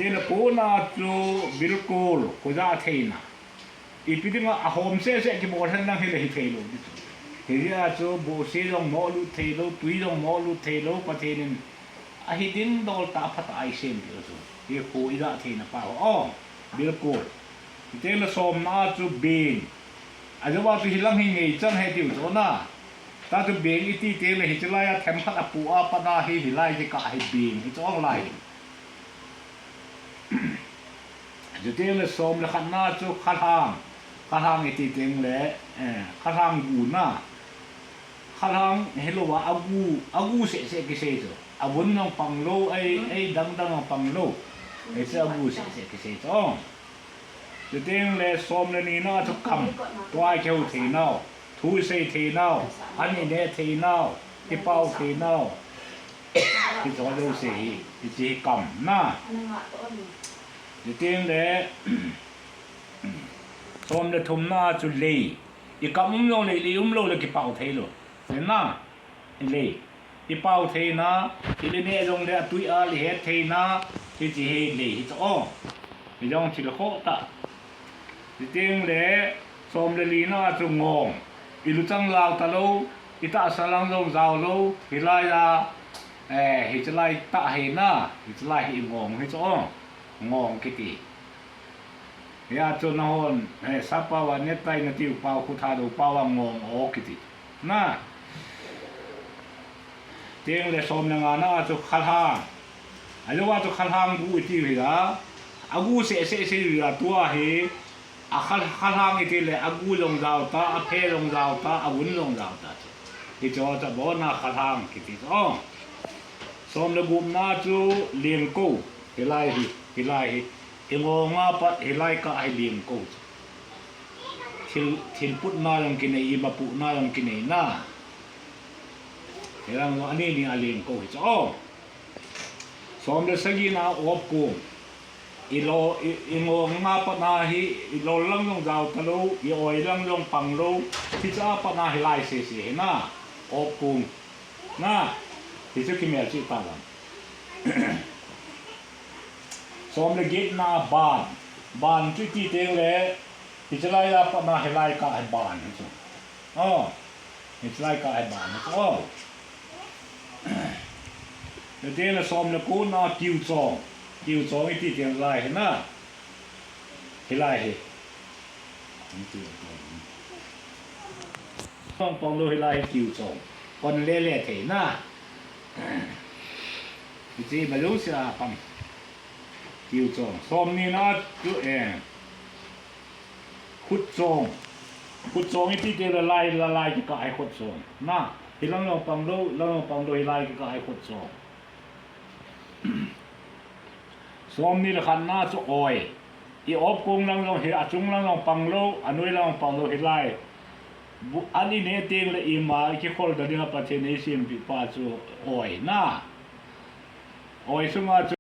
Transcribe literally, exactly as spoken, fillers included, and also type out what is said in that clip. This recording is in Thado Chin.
Tena kona chu bilkul, khoja theina. Ipi dinga ahom sese kibol hen lang hile hithei lou ding chu. Hijeh a chu bohse jong moh lut thei lou, tui jong moh lut thei lou, Pathen in ahi ding dol tah phatah a eisem diu chu. Hi kho ija theina pa ho. O, bilkul. Tena somna chu beng. Ajeh chu hilang hi ngei chan ahi tiu chu na. Tatu beng iti teng le hiche lai a themkhat apu a pat a hi hilai kikah hi beng hi chu ong lai. Chuteng le som le khatna chu khalhang. Khalhang iti teng le, eh, khalhang gu na. Khalhang hilou a agu, agu sese kisei chu. Avun jong pang lou, ei, ei dang dang jong pang lou. Hiche agu sese kisei chu. Chuteng le som le nina chu kam, tua kihou theinau, thu sei theinau, an ine theinau, kipao theinau. Hiche jouse hi, hiche hi kam na. Chuteng le som le thumna chu lei. Ikam um lou le, lei um lou le kipao thei lou. Lei na. Lei. Ipao theina, ile neh jong le atui a ihet theina, hiche hi lei hi chu o. Hijong thil khoh tah. Chuteng le som le lina chu ngong. Iluchang jao talou, itahsa lang jong jao lou, hilai a, eh, hiche lai tah hi na, hiche lai hi ingong hi chu o. Ngong kiti. Hia chu nahon, eh, sap pao a netai natiu pao, khut tha lou pao a ngong o kiti. Na. Teng le som le ngana chu khalhang. Ajeh chu khalhang gu itiu hi la. Agu sese sei la tua hi. Akhal, khalhang iti le agu jong jao ta, aphe jong jao ta, avun jong jao ta chu. Hiche chu abona khalhang kiti chu. O. Som le gupna chu lengkou. Hilai hi, hilai hi. Ingong a pat hilai kah hi lengkou. Thil, thil putna jong kinei, ima puhna jong kinei na. Hilang jong ani ni a lengkou hi chu. O. Som le sagina opkong. Ilo, i, ingong a pat na hi, ilol lang jong jao talou, ioi lang jong pang lou. Hiche a pat na hilai sese hi na. Opkong. Na. Hichu kimelchih ta lang. Som le getna ban. Ban chu iti teng le, hiche lai a pat na hilai kah hi ban hi chu. O, hiche lai kah hi ban hi chu. O. Chuteng le som le kona kiu chong. Kiu chong iti teng lai hi na. Hilai hi. Pang pang lou hilai kiu chong. Kon le le thei na. Hiche ma jouse a pang. Kiu chong. Som nina chu, eh. Khut chong. Khut chong iti teng le lai, la lai kikah hi khut chong. Na, hilang jong pang lou, lang jong pang lou, hilai kikah hi khut chong. Som ni le khatna chu oi. I opkong lang jong hi, achung lang jong pang lou, anoi lang jong pang lou hilai. Bu, an ine teng le ima, ikikhol da dinga Pathen in eisempeh pa chu oi na. Oi sunga chu